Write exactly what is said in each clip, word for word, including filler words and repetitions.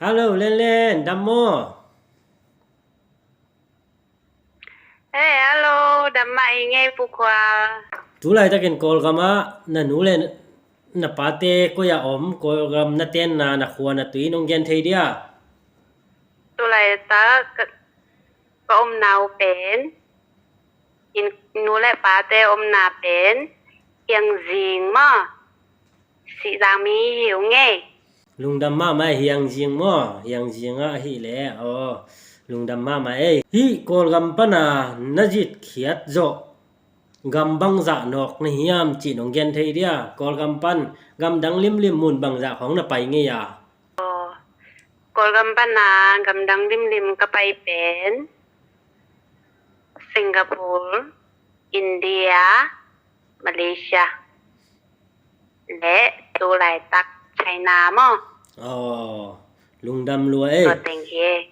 Hello, Len Len, dam maw? Hey, hello, dam mah ing ei, Pu Khual. Tu laitakin Kawlgam ah na nu le na pate koi-ah om, Kawlgam na tenna, na khua na tui nong gen thei dia? Tu laitak ka, ka omna uh pen, inn nu le pate omna pen Hiangzing maw, Sihzang mi hi ung ei. Lungdam mahmah ei, Hiangzing maw, Hiangzing ah ahih leh, aw, lungdam mahmah ei. Hih Kawlgam pana na zitkhiat zawh gam bangzah nawk na hiam cih nong gen thei dia? Kawlgam pan gamdang limlim mun bangzah khawng na pai ngei a? Aw, Kawlgam pana gamdang limlim ka pai pen Singapore, India, Malaysia le tu laitak China maw. Aw, lungdam lua ei. Aw, thank you.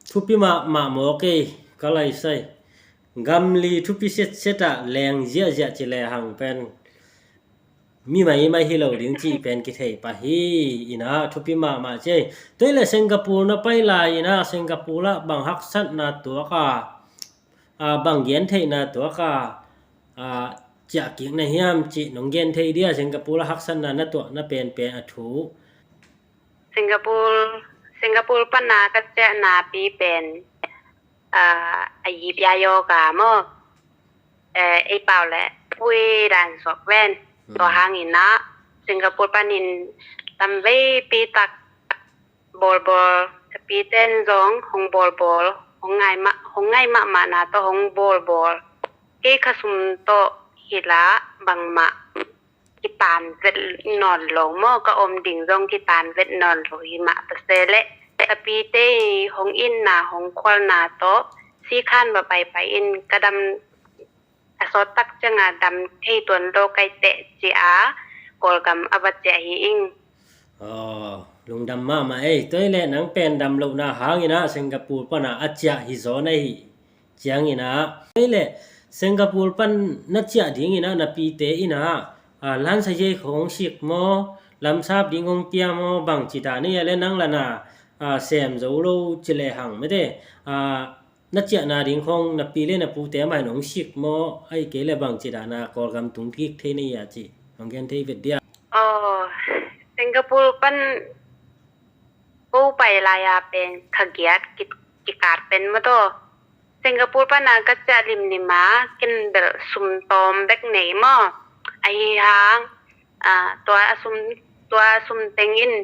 Thupi mahmah mawk ei, ka laisai. Gam li thupi setset ah leng ziahziah ci lehang pen mi maimai hi lo ding cih pen kithei pah hi. Inah thupi mahmah ci ei. Tua hi leh Singapore na pai lai inah Singapore ah bang haksatna tuak a, a, bang gentheihna tuak a, a, ciah kik na hiam cih nong gen thei dia? Singapore ah haksatna na tuahna penpen a thu. Singapore, Singapore pana ka ciahna pi pen, a, a yipia yoga maw. Eh, ei pau le pui dan suak ven. Hmm. Tua hang inah Singapore panin tamveipi tak bawlbawl, ka piten zong hong bawlbawl, hong ngai mah, hong ngai mahmahna tawh hong bawlbawl. Kei ka sum tawh hi la bangmah kitan vet nawn lo maw, ka om ding zong kitan vet nawn lo hi mah ta se leh, ka pite hong itna hong khualna tawh sikhan va paipai in ka dam, a sawt tak cianga dam thei tuan lo kai teh ci a Kawlgam a va ciah hi ing. Aw, lungdam mahmah ei. Tua hi leh nang pen dam lohna hang inah Singapore pana a ciah hi zaw na hi ciang inah. Tua hi leh Singapore pan na ciah ding inah na pite inah, a, lansa yei khawng sik maw, lamsap ding hong pia maw, bangci dan ei a le nang lana, a, sem zo lo ci lehang mete, a, na ciahna ding khawng na pi le na pute mah in hong sik maw, ahih kei leh bangci dana Kawlgam tung kik thei na hi a cih hong gen thei vet dia? Aw, Singapore pan ko pai lai-a pen kha giat ki, kikat pen maw taw. Singapore pana ka ciah limlim a ken bel sum tawm bek nei maw. Ahi hang, a, tua a sum, tua a sum teng in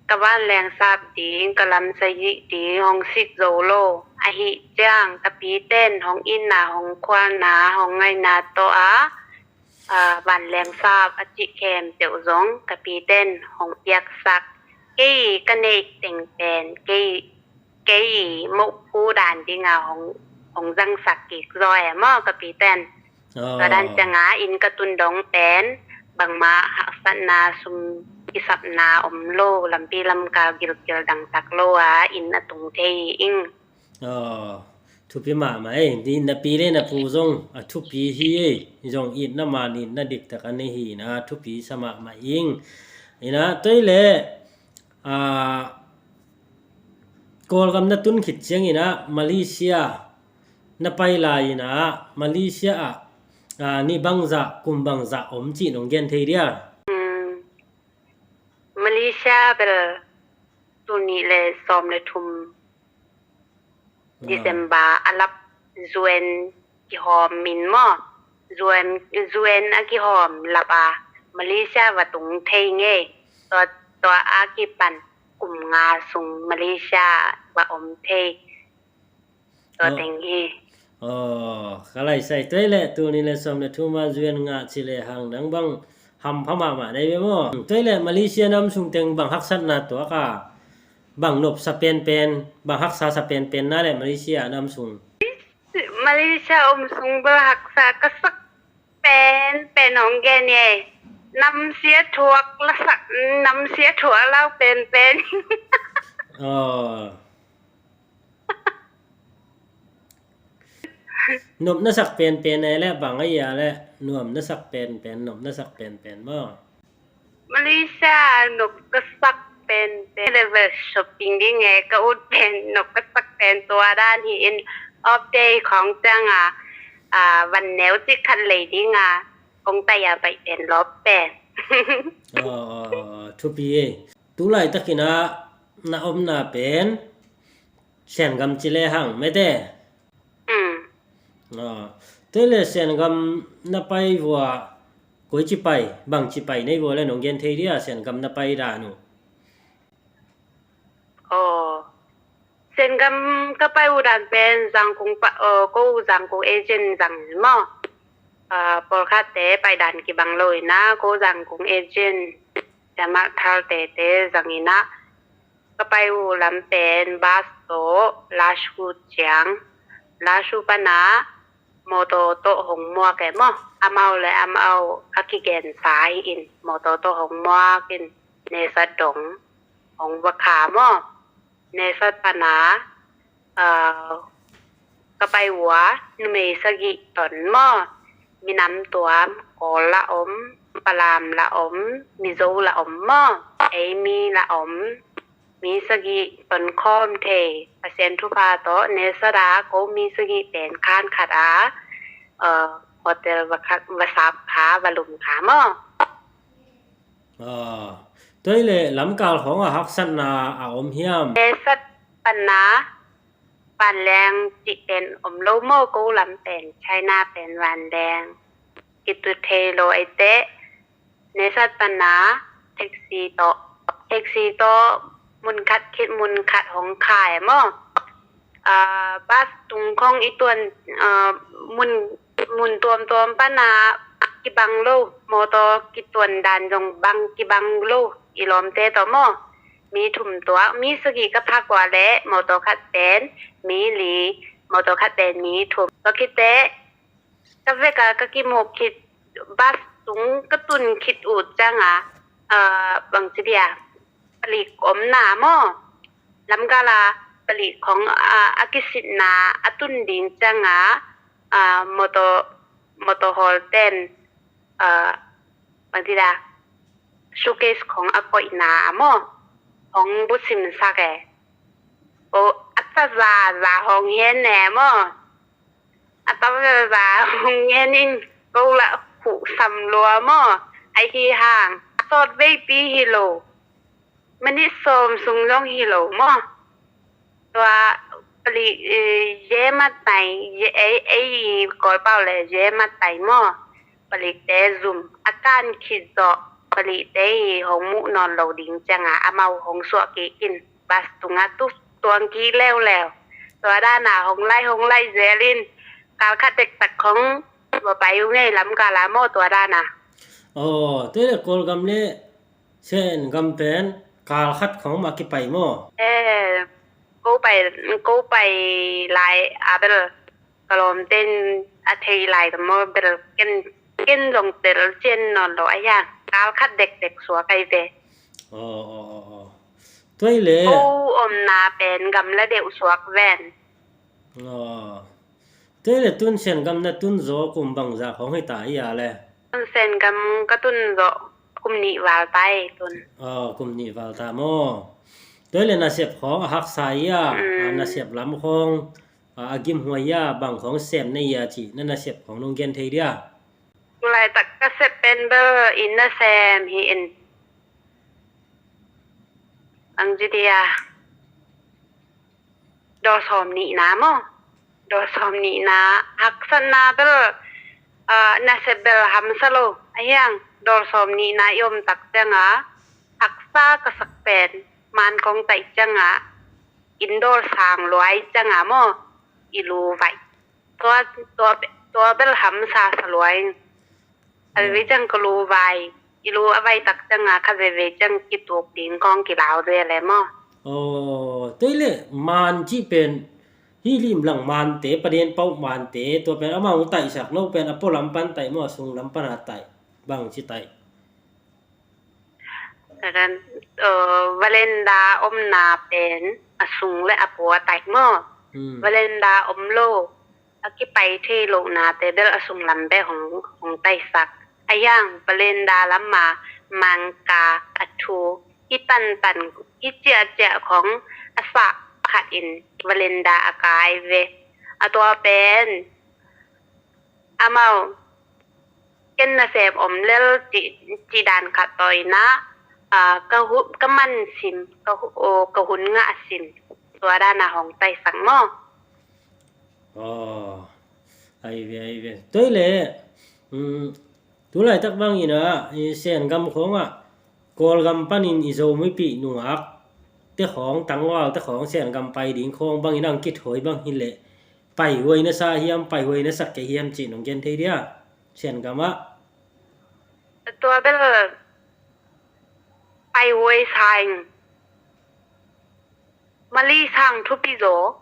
ka vanleng sap ding, ka lamsa yih ding hong sik zo lo. Ahih ciang ka piten hong itna, hong khualna, hong ngaina tawh a, a, vanleng sap a cih khempeuh zong ka piten hong piaksak. Kei ka neih teng pen kei, kei mophu dan dinga hong, hong zangsak kik zaw e maw ka piten. Aw. Tua dan cianga inn ka tun dong pen bangmah haksatna, sum kisapna om lo, lampi lamkal gilkial dangtak lo a inn a tung thei ing. Aw, thupi mahmah ei. Di na pi le na pu zong a thupi hi ei. Zong itna man itna diktak a nei hi inah thupi sa mahmah ing. Inah tua hi leh, a, Kawlgam na tun khit ciang inah Malaysia na pai lai inah Malaysia ah, a, ni bangzah, kum bangzah om cih nong gen thei dia? Hmm. Malaysia bel tul nih le sawm le thum, ah, December a lap U N kihawm min maw. U N, U N a kihawm lap a Malaysia va tung thei ngei. Tua, tua a kipan kum nga sung Malaysia va om thei. Tua teng hi. Aw, ka laisai. Tua hi leh tul nih le sawm le thum a U N ngah ci lehang nang bang hampha mahmah na hi ve maw. Tua hi leh Malaysia nam sung teng bang haksatna tuak a, bang nopsa penpen, bang haksa sa penpen na leh Malaysia nam sung? Malaysia om sung bel haksa ka sak penpen hong gen e. Namsia thuak lasak, namsia thuak lau penpen. Aw. Nop na sak penpen e le bang a ia le nuam na sak penpen, nop na sak penpen maw? Malaysia nop ka sak Pen, pen level shopping ding e, ka ut pen, nok ka sak pen tua dan hi in, off day khong ciang a, a, van neu cik khat lei ding a, kong tai a pai pen lop pen. Aw, thupi e. Tu laitakin a na omna pen Sengam ci le hang mete. Mm. Aw, te le Sengam na pai vua, koi ci pai, bang ci pai nei vua le nong gen thei dia, Sengam na pai dan uh. Aw. Sengam ka pai uh dan pen Zangkong pa, aw, ko Zangkong agent zang maw. Aw, pawlkhatte pai dan kibang lo ina, ko Zangkong agent, Siamah Thal tete zang ina, ka pai uh lam pen bus tawh Lashio ciang, Lashio pana mawtaw tawh hong muak e maw. Amau le amau a kigensa hi in, mawtaw tawh hong muak in, Nesa dong hong va kha maw. Nesa pana, ah, ka pai ua, numei sagih ton maw. Minam tuam, Kawl la om, Palam la om, Mizo la om maw. Ei mi la om, mi sagih ton khawm thei, Pasian thupha tawh, Nesa da ko mi sagih pen khan khat a, ah, hotel va khat, va sap kha, va lum kha maw. Aw, tua hi le lamkal khong a haksatna a om hiam? Nesa pana vanleng cih pen om lo maw, ko lam pen China pen vanleng. Kitu thei lo ei te, Nesa pana taxi tawh, taxi tawh mun khat khit mun khat hong kha e maw. Ah, bus tung khong i tuan, ah, mun, mun tuamtuam pana kibang lo, mawtaw kituan dan zong bang kibang lo, i lawmte tawh maw. Mi thum tuak, mi sagih ka phak ua le, mawtaw khat pen mi li, mawtaw khat pen mi thum. Tua khit teh, ka vek a ka kimuh khit, bus tung ka tun khit uh ciang a, ah, bang ci dia, palik omna maw. Lamgal a palik khong, ah, a kisitna a tun ding ciang a, ah, mawtaw, mawtaw hawl ten, ah, bang ci dia, suitcase khong a koihna maw, hong busim sak e. Ko a tazaza hong hian ne maw. A tazaza hong hian in, ko la khuh sam lua maw. Ahi hang, a sawt veipi hi lo. Minute sawm sung zong hi lo maw. Tua palik, eh, ye matai, ye, ei, ei, Kawl pau le ye matai maw. Palikte zum a kan khit zawh, palikte i hong muh nawn lo ding ciang a, amau hong suah kik in, bus tung a tu tuang kik leuleu. Tua dan a hong lai, hong lai zel in, kal khat dektak khong va pai uh ngei lamgal a maw, tua dan a. Aw, tua le Kawlgam le Sengam pen kal khat khong mah kipai maw? Eh, ko pai, ko pai lai a bel ka lawmten a thei lai ka maw, bel ken, ken zong tel cian nawn lo a, hiang kal khat dekdek suak ai ve. Aw, aw, aw, aw. Tua hi le ko omna pen gam la deuh suak ven. Aw. Tua hi le tun Sengam na tun zaw kum bangzah khong hi ta hi a le? Tun Sengam ka tun zaw kum nih val ta hi tun. Aw, kum nih val ta maw. Tua hi le nasep khong a haksa hi a, a, mm, nasep lam khong, a, a gimhuai hi a, bang khong sem na hi a cih na nasep khong nong gen thei dia? Tulaitak ka sep pen bel inn nasem hi in. Ang ci dia. Daw sawm nihna maw? Daw sawm nihna, haksatna bel, ah, nasep bel hamsa lo. A hiang, daw sawm nihna i om tak ciang a, haksa ka sak pen, man kong taih ciang a, inn daw sang luai ciang a maw, i lu vaih. Tua, tua, tua bel hamsa sa luai. A veivei ciang ka lu vai, i lu a vai tak ciang a, kha veivei ciang kituk ding kong kilau de le maw. Aw, tua hi le man cih pen, hi lim lang mante, paden pauh mante, tua pen amau taihsak lo pen, a pua lam pan taih maw, a sung lam pan a taih, bang ci taih? Tua dan, uh, veranda omna pen a sung le a pua taih maw. Hmm. Veranda om lo, a kipai thei lohnate bel a sung lam bek hong, hong taihsak. A hiang veranda lam a mangka a thu hih tantan, hih ciahciah khong a sah khat in veranda a kai ve. A tua pen amau ken nasem om lel cih, cih dan khat tawh in ah, ah, ka hu-, ka man sim, ka hu-, oh, ka hun ngah sim. Tua dan a hong taisak maw. Aw, ai ve, ai ve. Tua hi leh, um, tu laitak bang in ah, i Sengam khawng ah, Kawlgam panin i Zo mipih nungak te khawng, tangval te khawng, Sengam pai ding khawng bang in ah hong kithawi bang hi leh, paihuai na sa hiam, paihuai na sak kei hiam cih nong gen thei dia, Sengam ah? Tua bel paihuai sa ing. Mali sang thupi zaw.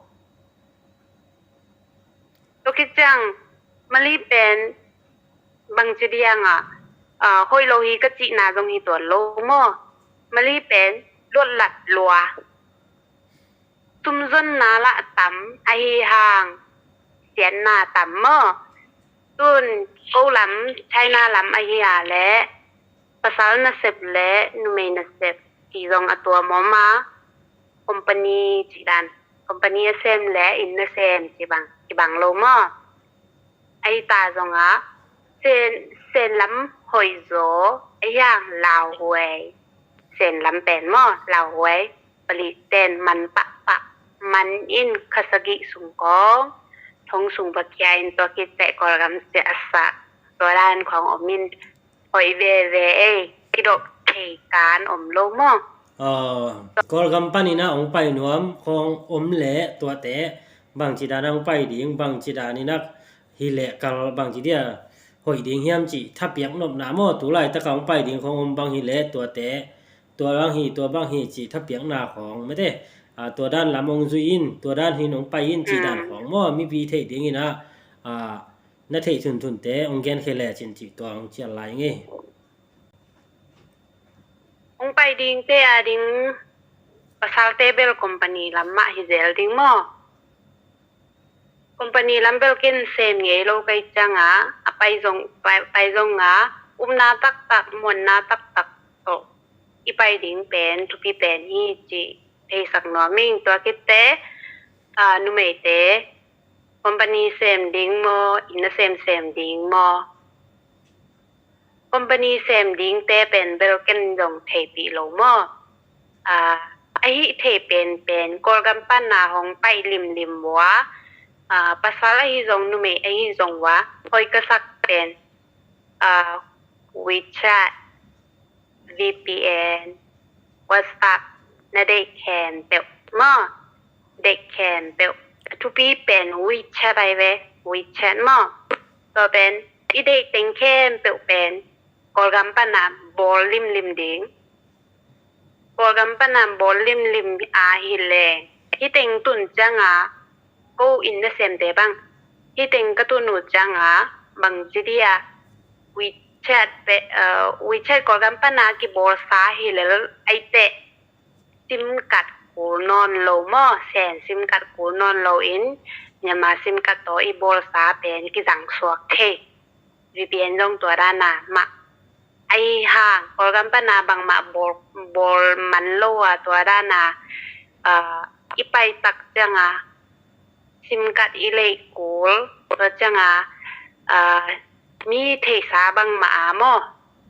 Tua khit ciang Mali pen bangci diang ah, ah, hoih lo hi ka cihna zong hi tuan lo maw. Mali pen luatlat lua. Sumzonna lah tam, ahi hang siatna tam maw. Tun ko lam, China lam ahi a leh, pasal nasep leh numei nasep i zong a tuam om a, company cih dan, company a sem leh inn nasem cih bang, cih bang lo maw. Ahi ta zong ah, Sen, Sen lam hoih zaw, ahi hang lauhuai, Sen lam pen maw, lauhuai, palih ten man pahpah, man in kha sagih sung kawng, thong sung va khia in tua khit teh Kawlgam siah a sah, tua dan khawng om in, hoih veve ei, kidop thei kan om lo maw. Aw, Kawlgam panin ah hong pai nuam khawng om leh tuate, bangci dan ah hong pai ding, bangci dan in ah hi leh kal bangci dia hoih ding hiam cih thapiak nopna maw, tu laitak ah hong pai ding khawng om bang hi leh tuate, tua bang hi, tua bang hi cih thapiakna khawng mete, ah, tua dan lam hong zui in, tua dan hin hong pai in cih dan khawng maw, mipi theih ding in ah, ah, na theih thunthunte hong genkhia lecin cih tua hong cial lai ing ei. Hong pai dingte a ding pasalte bel company lam mah hi zel ding maw. Company lam bel ken sem ngei lo ka hih ciang a, a pai zong, pai, pai zong a, upna taktak, muanna taktak tawh i pai ding pen thupi pen hi cih theisak nuam ing. Tua khit teh, ah, numeite company sem ding maw, inn a semsem ding maw? Company sem dingte pen bel ken zong theihpih lo maw. Ah, ahi thei penpen Kawlgam pan a hong pai limlim uh a, ah, pasal ahi zong, numei ahi zong uh a, hoih ka sak pen, ah, WeChat, V P N, WhatsApp na deih khempeuh maw. Deih khempeuh, a thupi pen WeChat ahi ve, WeChat maw. Tua pen i deih teng khempeuh pen Kawlgam pan a bawl limlim ding. Kawlgam pan a bawl limlim a hi leh, hih teng tun ciang a, ko inn nasemte bang, hih teng ka tun uh ciang a, bangci dia WeChat pe, uh, WeChat Kawlgam pan a kibawlsa hi lel ai teh, sim card kul nawn lo maw, Sen sim card kul nawn lo in, Myanmar sim card tawh i bawlsa pen kizang suak thei. V P N zong tua dan a mah. Ahi hang Kawlgam pan a bangmah bawl, bawl man lo a, tua dan a, ah, i pai tak ciang a, sim card i leih kul, tua ciang a, ah, mi theihsa bangmah a maw.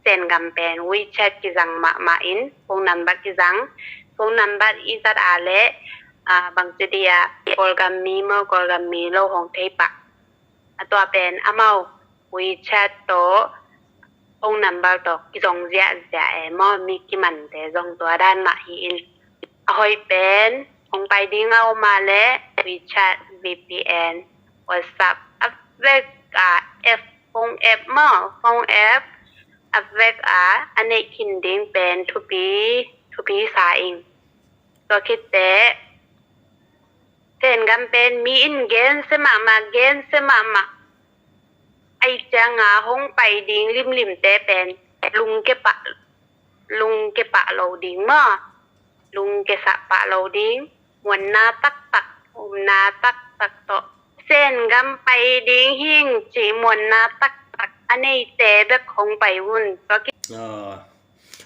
Sengam pen WeChat kizang mahmah in, phone number kizang, phone number i zat a leh, ah, bangci dia Kawlgam mi maw, Kawlgam mi lo hong thei pah. A tua pen amau WeChat tawh, phone number tawh kizong ziahziah e maw, mi kimante zong tua dan mah hi in. A hoih pen hong pai ding a om a leh WeChat, V P N, WhatsApp, a vek a app, phone app maw, phone app a vek a, a neih khin ding pen thupi, thupi sa ing. Tua khit teh Sengam pen mi in gensia mahmah, gensia mahmah. Ahi ciang a hong pai ding limlimte pen lungkia pah, lungkia pah lo ding maw. Lungkiasah pah lo ding. Muanna taktak, upna taktak tawh Sengam pai ding hing cih muanna taktak a neite bek hong pai un. Tua khit, ah,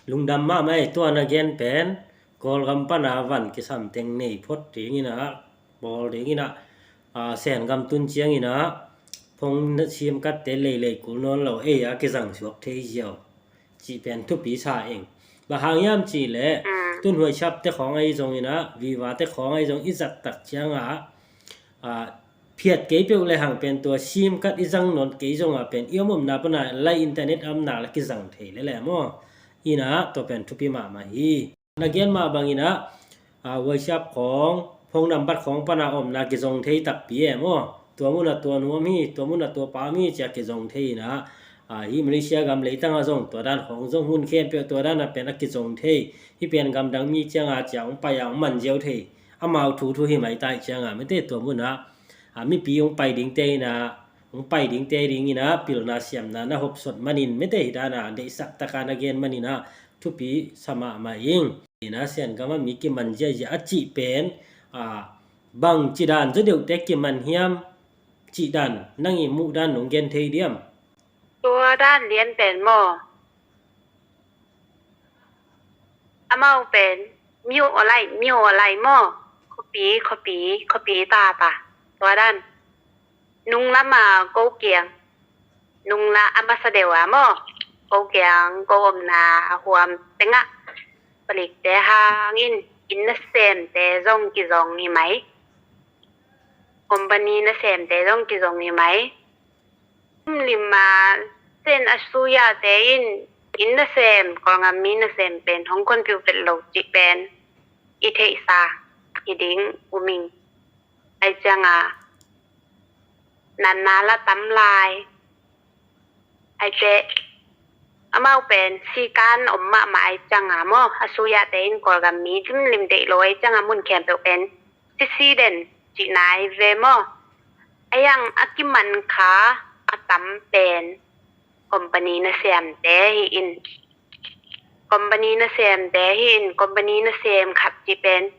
Lungdam mahmah ei, tua na gen pen Kawlgam pana van kisam teng nei phot dingin ah, bawl dingin ah, a, Sengam tun ciangin ah phone na sim katte leilei kul nawn lo ei a kizang suak thei ziau cih pen thupi sa ing. Bang hang hiam cih leh, mm, tun WhatsApp te khawng ahi zongin ah, Viber te khawng ahi zong i zat tak ciangah, a, phiat kei peuh le hang pen tua sim kat i zang nawn kei zongah pen i om omna pana lai internet a omna la kizang thei lele maw? Ina tua pen thupi mahmah hi. Na gen mah bangin ah, a, WhatsApp khawng, phone number khawng pana omna kizong thei takpi e maw? Tua munah tua nu om hi, tua munah tua pa om hi cia kizong thei ina, a, hi Malaysia gam leitangah zong tua dan khawng zong hun khempeuh tua dan a pen a kizong thei. Hi pen gamdang mi ciangah cia hong pai a hong man ziau thei. Amau thu thu hi mai tai ciangah mete tua munah, a, mipi hong pai dingte ina, hong pai dingte dingina pilna siamna na hopsot manin mete hi dana deihsak taka na gen manina thupi sa mahmah ing. Ina Sengam a mi kiman ziazia a cih pen, a, bang ci dan zaw deuhte kiman hiam cih dan nang i muh dan nong gen thei diam? Tua dan lian pen maw? Amau pen miu olai, miu olai maw? Khuapi, khuapi, khuapi tata. Tua dan. Nung lama ko kiang, nung la a masa deuh a maw, ko kiang ko omna a huam tengah palikte hangin inn nasemte zong kizong hi mai. Company nasemte zong kizong hi mai. Limlim a sen a suyate in inn nasem, Kawlgam mi nasem pen hong konpiu vet lo cih pen i theihsa hi ding um ing. Ai cianga natna la tam lai. Aite amau pen sikan om mahmah ai cianga maw, a suyate in Kawlgam mi limlim deih lo ai cianga mun khempeuh pen sisi den cihna ai ve maw. Aiang a kiman kha a tam pen company nasemte hi in. Company nasemte hi in, company nasem khat ci pen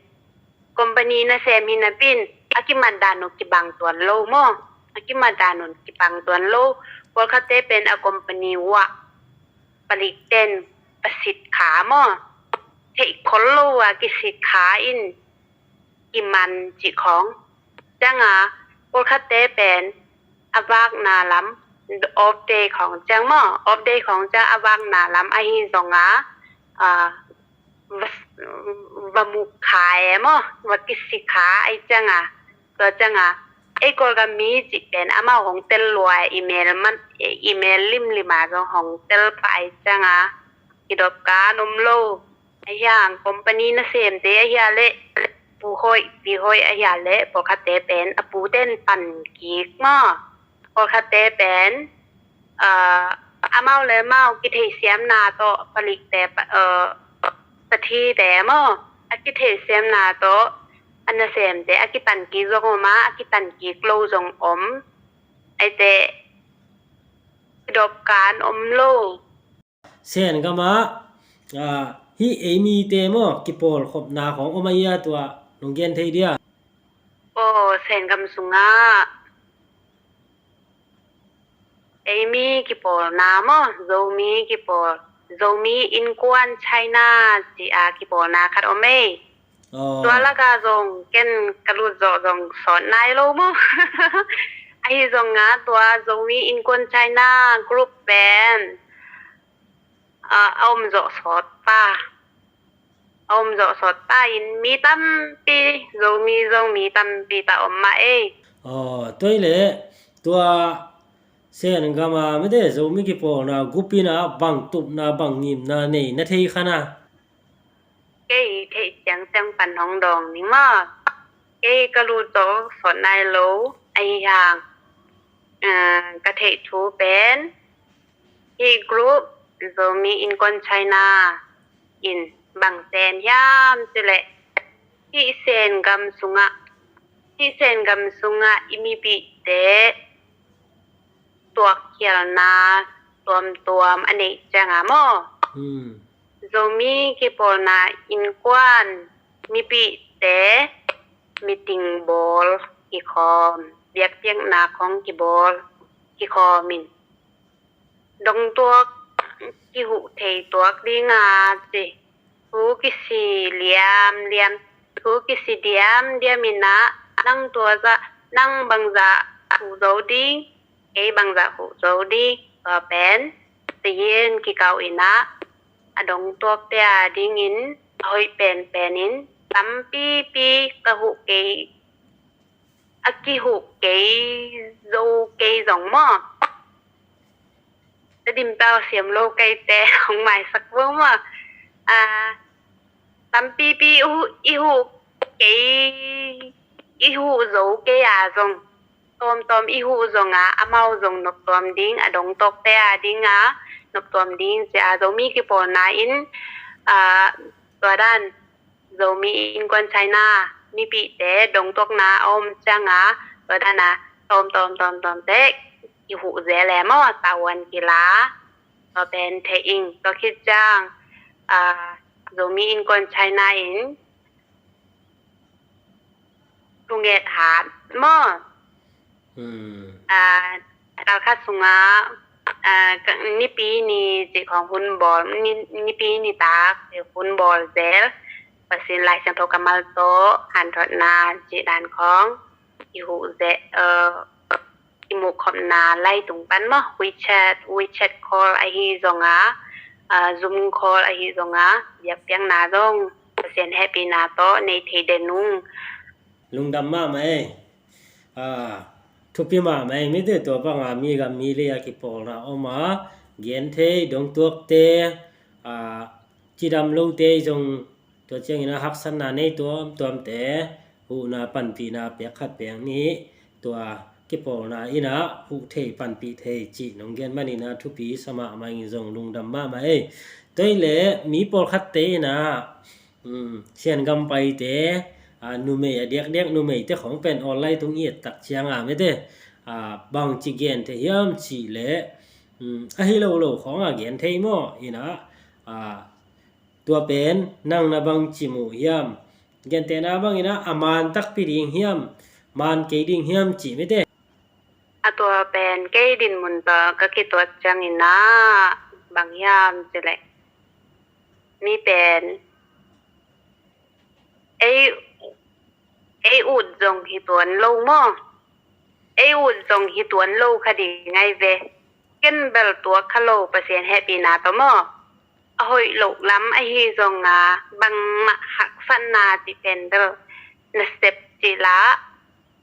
company nasem hi napin a kimat dan uh kibang tuan lo maw? A kimat dan uh kibang tuan lo. Pawlkhatte pen a company uah palikten pasit kha maw? Theih khol lo a kisit kha in kiman cih khawng. Cianga pawlkhatte pen a vakna lam off day khawng ciang maw, off day khawng ciang a vakna lam ahi zonga, a, va, va muk kha e maw, va kisik kha ai cianga. Tua cianga ei Kawlgam mi cih pen amau hong tel lua e, email man, email limlima zong hong tel pah ai cianga kidop kan om lo. Ahiang company nasemte ahia leh, Pu Hoih, Pi Hoih ahia leh, pawlkhatte pen a puten pan kik maw? Pawlkhatte pen, ah, amau le amau kitheihsiamna tawh palikte pa, ah, pathite maw? A kitheihsiamna tawh a nasemte a kipan kik zong om a, a kipan kik lo zong om. Aite kidop kan om lo. Sengam ah, ah, hih ei mite maw, kipawlkhopna khawng om ahi a, tua nong gen thei dia? Aw, Sengam sungah ei mi kipawlna maw, Zomi kipawl, Zomi Innkuan China ci a kipawlna khat om ei. Aw. Tua laka zong ken ka lut zawh zong sawt nai lo maw? Ahi zonga tua Zomi Innkuan China group pen, ah, a om zawh sawt ta. A om zawh sawt ta in mi tampi, Zomi zong mi tampi ta om mah ei. Aw, tua hi leh tua Sengam a mete Zomi kipawlna group in a bang tupna bang ngimna nei na thei kha na? Kei theih ciangciang pan hong dawng ning maw? Kei ka lut zawh sawt nai lo ahi hang, ah, ka theih thu pen hih group Zomi Innkuan China in bang sem hiam cih leh hih Sengam sungah, hih Sengam sungah i mipihte tuakkhialna tuamtuam a neih cianga maw? Hmm. Zomi kipawlna innkuan mipihte meeting bawl kikhawm, biakpiakna khawng kibawl kikhawm in dongtuak kihuh thei tuak ding a ci. Thu kisi liamliam, thu kisi diamdiam in ah, nang tua zah, nang bangzah huh zo ding, kei bangzah huh zo ding, tua pen, Pasian kikau in ah, a dong tuakte a dingin, a hoih penpen in, tampipi ka huh kei, a kihuh kei zo kei zong maw. Tedim pau siam lo kei te hong maisak vo maw. A, tampipi i huh, i huh kei, i huh zo kei a zong, tawmtawm i huh zong a, amau zong noptuam ding, a dong tuakte a ding a, noptuam ding ci a, Zomi kipawlna in, a, tua dan Zomi Innkuan China mipihte dong tuakna a om ciang a, tua dan a tawmtawm tawmtawm te i huh zel e maw, tavuan kila, tua pen thei ing, tua khit ciang, a, Zomi Innkuan China in thunget hat maw. Hmm. A, kalkhat sungah, a, ka, nipi ni cih khawng hun bawl, ni, nipi ni tak cih hun bawl zel, Pasian Lai Siangtho kammal tawh hanthotna cih dan khawng i huh zel, a, i muh khopna lai tung pan maw, WeChat, WeChat call ahi zong a, a, Zoom call ahi zong a, biakpiakna zong Pasian hehpihna tawh nei thei den ung. Lungdam mahmah ei. A, thupi mahmah ei, mite tua banga mi gam mi lei a kipawlna om a, gen thei, dong tuakte, a, cidam lote zong tua ciangin a haksatna nei tuamtuamte, huhna panpihna piak khat piak nih, tua kipawlna in a huh thei panpih thei cih nong gen manin a thupi sa mahmah ing, zong lungdam mahmah ei. Tua hi leh mi pawlkhatte in a, um, Siangam paite, a, numei a diakdiak numeite khawng pen online tung i et tak ciang a mite, a, bangci gen thei hiam cih leh, um, ahi lo lo khawng a gen thei maw, in a, a, tua pen nang na bangci muh hiam, gentehna bangin a, a man takpi ding hiam, man kei ding hiam cih mite. A, tua pen kei dinmun tawh ka kituat ciangin a, bang hiam cih leh, mi pen ei, ei ut zong hi tuan lo maw. Ei ut zong hi tuan lo kha ding ahi ve. Ken bel tuak kha lo, Pasian hehpihna tawh maw. A hoih loh lam ahi zong a, bangmah haksatna cih pen bel nasep cih lah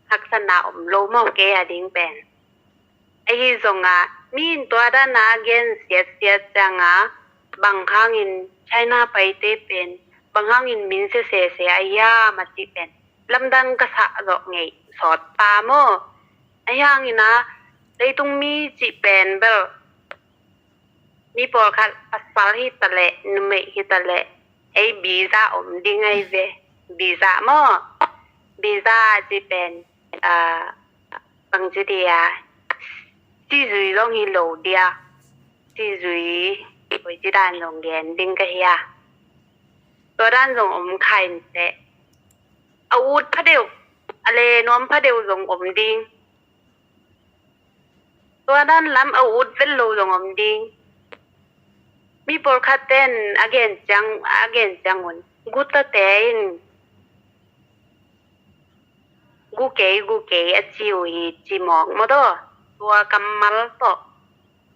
haksatna om lo maw, kei a ding pen. Ahi zong a, mi in tua dan a gen siatsiat ciang a, bang hangin China paite pen, bang hangin min sia sese a hiam a cih pen lamdang ka sa zawh ngei sawt pa maw. Ahi hangin a, leitung mi cih pen bel, mi pawlkhat pasal hi ta leh, numei hi ta leh, ei visa om ding ahi ve. Visa maw. Visa cih pen, a, bangci dia, sizui zong hi lo dia, sizui, koici dan zong gen ding ka hi a. Tua dan zong om kha in teh, a ut phadeuh, a le nuam phadeuh zong om ding. Tua dan lam a ut vet lo zong om ding. Mi pawlkhat ten a gen ciang, a gen ciang un, gutate in gu kei, gu kei a ci uh hi ci mawk maw taw. Tua kammal tawh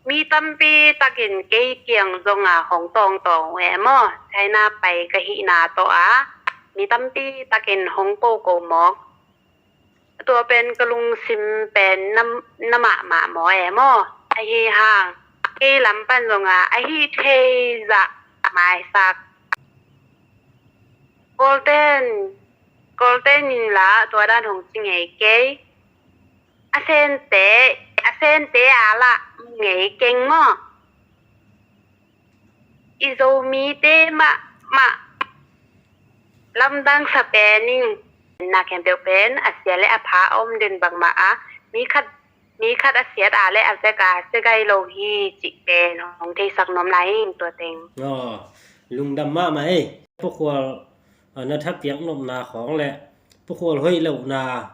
mi tampi takin kei kiang zong a hong tawngtawng uh e maw. China pai ka hihna tawh a mi tampi takin hong koko mawk. Tua pen ka lungsim pen na, na mahmah maw e maw. Ahi hang kei lam pan zong a, ahi thei zah maisak. Kawlten, Kawlten in lah tua dan hong ci ngei kei. A sente, a sente a lah ngei keng maw. I Zomite mahmah lamdang sa pen ing. Na khempeuh pen a sia le a pha a om den bangmah a, mi khat, mi khat a siat a le a zek a sia gai lo hi cih pen hong theisak nuam lai ing tua teng. Aw, lungdam mahmah ei. Pakhual, a, na thapiak nopna khawng le pakhual hoih lohna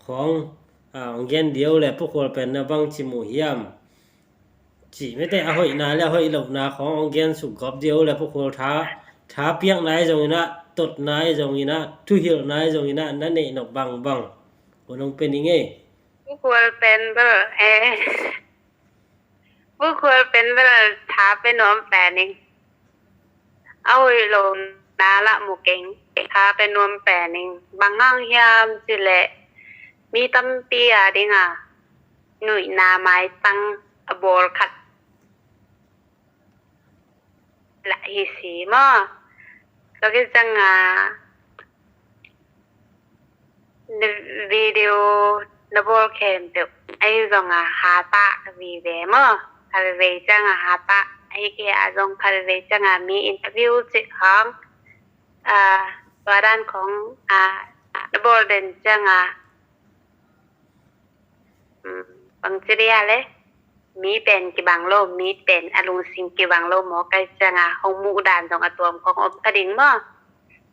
khawng, a, hong gen diau le pakhual pen na bangci muh hiam. Cih mete a hoihna le a hoih lohna khawng hong gen suk gawp dih o le Pu Khual, tha, tha piakna i zongin ah, totna i zongin ah, thuhilhna i zongin ah, na neih nop bangbang un hong pia ning ei. Pu Khual pen bel, eh, Pu Khual pen bel tha pia nuam pen ing. A hoih lohna lah mu keng, tha pia nuam pen ing. Bang hang hiam cih leh mi tampi a ding a nuihna maitang a bawl khat lah hi si maw. Tua khit ciang a, na video na bawl khempeuh ahi zong a, hatah ka vive maw. Khatvei ciang a hatah, ahi kei a zong khatvei ciang a mi interview cih khawng, a, tua dan khawng, a, na bawl den ciang a, um, bangci dia le, mi pen kibang lo, mi pen a lungsim kibang lo maw, kai ciang a hong muh dan zong a tuam khawng om kha ding maw.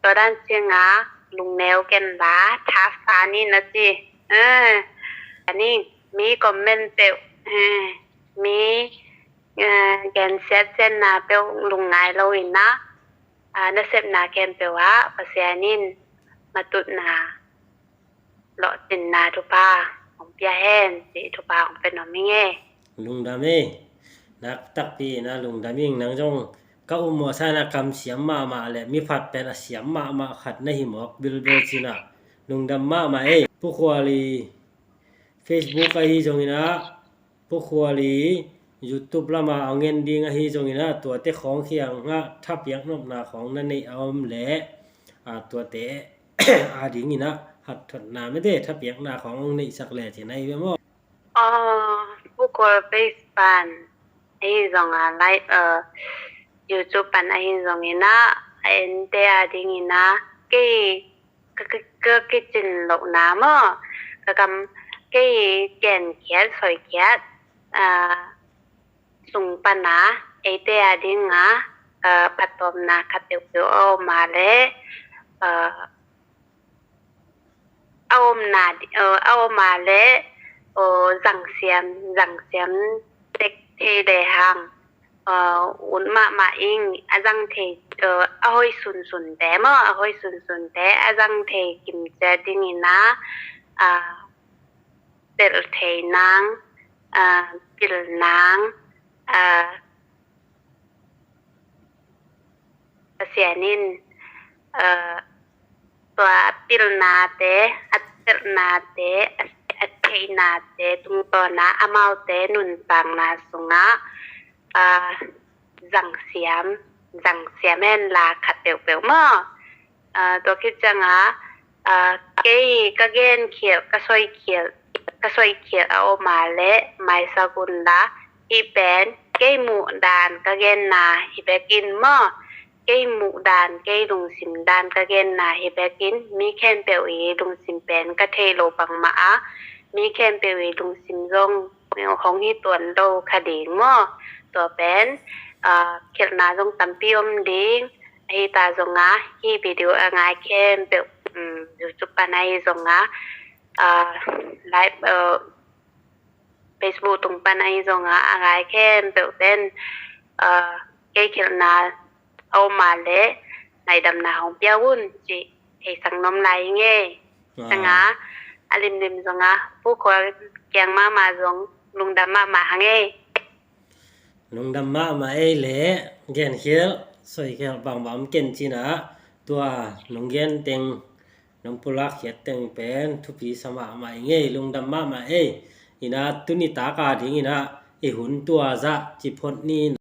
Tua dan ciang a lungneu ken la, tha sa ni na ci. Eh, ani, mi comment peuh, eh, mi, eh, gensiat cianna peuh lungngai lo in a, ah, nasepna khempeuh ah Pasian in matutna, lawhcinna thupha hong pia hen, cih thupha hong pia nuam ing ei. Lungdam ei. Nak takpi in a lungdam ing. Nang zong ka um mawh sa in a, kam siam mahmah le miphat pen a siam mahmah khat na hi mawk bilbil ci in a, lungdam mahmah ei. Pu Khual i Facebook ahi zongin a, Pu Khual i YouTube lam a hong en ding ahi zongin a, tuate khawng kiang ah thapiak nopna khawng na neih a om leh, a, tuate a dingin a hatthotna mete thapiakna khawng hong neihsak le ci na hi ve maw. Aw, Pu Khual Facebook pan ahi zong a, live, a, YouTube pan ahi zongin a, a ente a dingin a, kei ka, ka, ka kicin lohna maw, ka kam, kei genkhiat, soikhiat, a, sung pan a, eite a ding a, a, phattuamna khat peuhpeuh a om a le, a, a omna, a, a om a le, a, zangsiam, zangsiam tek thei le hang, a, ut mahmah ing, a zang thei, a, a hoih sunsunte maw, a hoih sunsunte a zang thei kimcia dingin a, a, telh thei nang, a, pil nang, a, Pasian in, a, tua a pilnate, a telhnate, a, a theihnate tungtawn a amaute nuntakna sungah, a, zangsiam, zangsiam hen la khat peuhpeuh maw. A, tua khit ciang a, a, kei ka genkhialh, ka soikhialh, ka soikhialh a om a le maisak un la, hih pen kei muh dan ka genna hi bek in maw. Kei muh dan, kei lungsim dan ka genna hi bek in, mi khempeuh i lungsim pen ka thei lo bangmah a, mi khempeuh i lungsim zong hong hi tuan lo kha ding maw. Tua pen, a, khialhna zong tampi om ding. Ahi ta zong a, hih video a ngai khempeuh, um, YouTube pan ahi zong a, a, live, a, Facebook tung pan ahi zong a, a ngai khempeuh pen, a, kei khialhna a om a le ngaihdamna hong pia un cih theisak nuam lai ing ei. Ah. Ciang a, a limlim zong a, Pu Khual kiang mahmah zong lungdam mahmah hang ei. Lungdam mahmah ei le, genkhialh, soikhialh bangbang om ken ci in a, tua nong gen teng, nong pulak khiat teng pen thupi sa mahmah ing ei, lungdam mahmah ei. In a, tuni tak a dingin a, i hun tua zah ci phot ni in